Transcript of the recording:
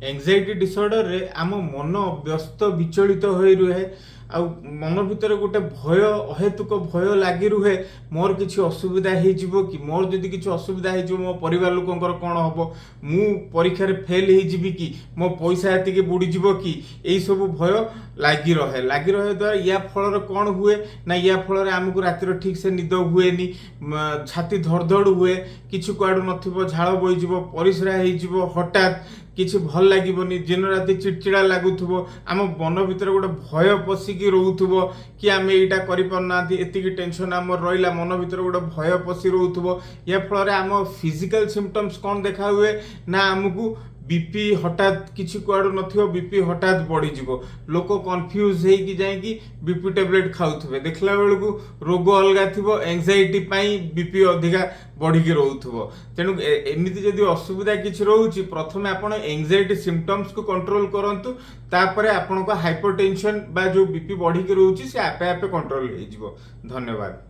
ଏଙ୍ଜାଇଟି ଡିସଅର୍ଡରରେ ଆମ ମନ ବ୍ୟସ୍ତ ବିଚଳିତ ହୋଇ ରୁହେ ଆଉ ମନ ଭିତରେ ଗୋଟେ ଭୟ, ଅହେତୁକ ଭୟ ଲାଗି ରୁହେ। ମୋର କିଛି ଅସୁବିଧା ହେଇଯିବ କି? ମୋର ଯଦି କିଛି ଅସୁବିଧା ହେଇଯିବ, ମୋ ପରିବାର ଲୋକଙ୍କର କ'ଣ ହବ? ମୁଁ ପରୀକ୍ଷାରେ ଫେଲ୍ ହେଇଯିବି କି? ମୋ ପଇସା ଏତିକି ବୁଡ଼ିଯିବ କି? ଏଇସବୁ ଭୟ ଲାଗି ରହେ। ଲାଗି ରହିବା ଦ୍ୱାରା ୟା ଫଳରେ କ'ଣ ହୁଏ ନା, ୟା ଫଳରେ ଆମକୁ ରାତିରେ ଠିକ୍ ସେ ନିଦ ହୁଏନି, ଛାତି ଧଡ଼ ଧଡ଼ ହୁଏ, କିଛି କୁଆଡ଼ୁ ନଥିବ ଝାଳ ବୋହିଯିବ, ପରିସ୍ରା ହେଇଯିବ, ହଠାତ୍ କିଛି ଭଲ ଲାଗିବନି, ଦିନ ରାତି ଚିଡ଼ଚିଡ଼ା ଲାଗୁଥିବ। ଆମ ମନ ଭିତରେ ଗୋଟେ ଭୟ ପଶିକି ରହୁଥିବ କି ଆମେ ଏଇଟା କରିପାରୁନାହାନ୍ତି। ଏତିକି ଟେନସନ୍ ଆମର ରହିଲା, ମନ ଭିତରେ ଗୋଟେ ଭୟ ପଶି ରହୁଥିବ। ୟା ଫଳରେ ଆମ ଫିଜିକାଲ ସିମ୍ପଟମ୍ସ କ'ଣ ଦେଖା ହୁଏ ନା, ଆମକୁ ବିପି ହଠାତ୍ କିଛି କୁଆଡ଼ୁ ନଥିବ, ବିପି ହଠାତ୍ ବଢ଼ିଯିବ। ଲୋକ କନଫ୍ୟୁଜ ହେଇକି ଯାଇକି ବିପି ଟ୍ୟାବଲେଟ୍ ଖାଉଥିବେ। ଦେଖିଲା ବେଳକୁ ରୋଗ ଅଲଗା ଥିବ, ଏଙ୍ଜାଇଟି ପାଇଁ ବିପି ଅଧିକା ବଢ଼ିକି ରହୁଥିବ। ତେଣୁ ଏମିତି ଯଦି ଅସୁବିଧା କିଛି ରହୁଛି, ପ୍ରଥମେ ଆପଣ ଏଙ୍ଜାଇଟି ସିମ୍ପଟମ୍ସକୁ କଣ୍ଟ୍ରୋଲ କରନ୍ତୁ। ତାପରେ ଆପଣଙ୍କ ହାଇପର ଟେନସନ୍ ବା ଯେଉଁ ବିପି ବଢ଼ିକି ରହୁଛି, ସେ ଆପେ ଆପେ କଣ୍ଟ୍ରୋଲ ହେଇଯିବ। ଧନ୍ୟବାଦ।